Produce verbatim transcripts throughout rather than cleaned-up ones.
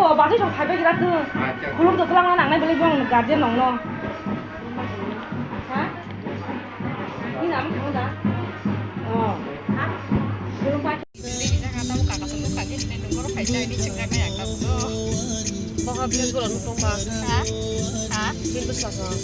O, bati song phaibai gira tu. Khulum to twlang na nangnai bele bong guardian nong no. Ha? Ni nam mo da? Oh. Ha? Khulum pai. Bini jaga tamo kaka song kaka ni nungkoro phai jai ni chingka na yakta to. Boha bini bula nukung ba. Ha? Ha? Bini bwsla song.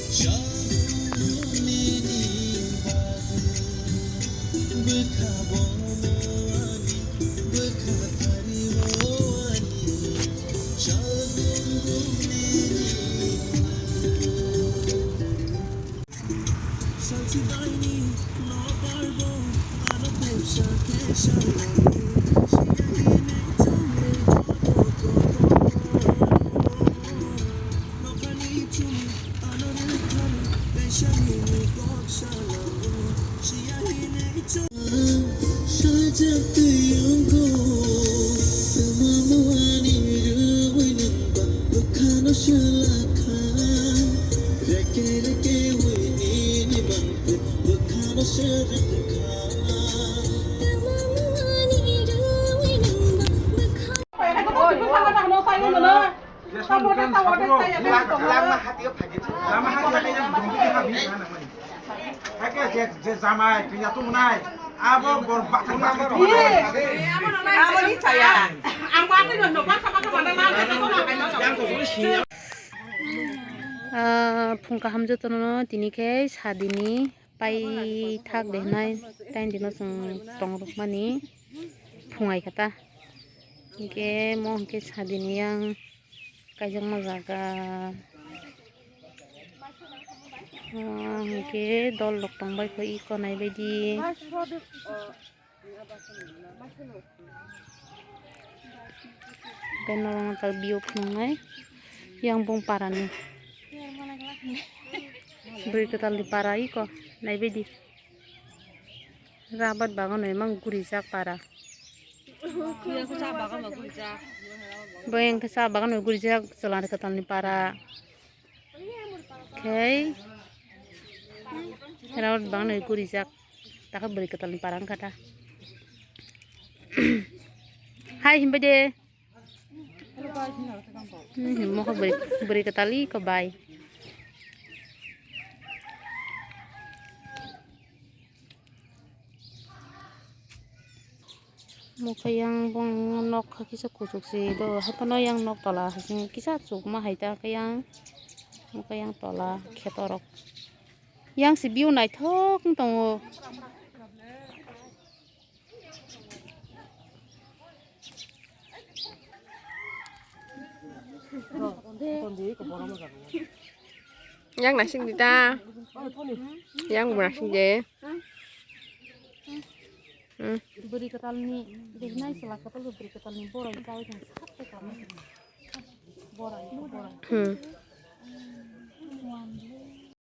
Lama hati ya, yang dong di habis sana. Hake je, je jamai, tuya tu nai. Abo bor bakar bakar tu. Abo ni saya. Ang mati no no bangsa bangsa mana mana tu na. Ah, phung kaham jotono tini khe sadini pai thak de nai, tain dino chwng tong rwkmani phungai kha ta. Hinkhe mo hinkhe sadini yang kaijakma jaga. Ah, hinkhe dol rok tongbai kho iko naibaidi. Tei norok view phunuknai yang bung parani. Bwrwi kwtalni para iko naibaidi. Rabat bagan bai mang gurijak para. Bo yang khe cha bagan bai gurijak chwla kwtalni para. Khe rabat bagan bai gurijak. Takhe bwrwi kwtalni para wngkha ta. Hai himbai de. Hmm, mokhe bwrwi, bwrwi kwtali ko bai. Mokhe yang bong nok kisa kuchuk se do, haphano yang nok tola hasing kisa chukma hai ta khe yang mokhe yang tola kheto rok. Yang se view naithok wng tongo. Yang nasing di ta. Yang bo nasing de. Hmm. Bwrwi kwtalni, bwrwi nai chwla kwtal bwrwi kwtalni borai chawi khe sak khe kama. Borai, borai. Hmm.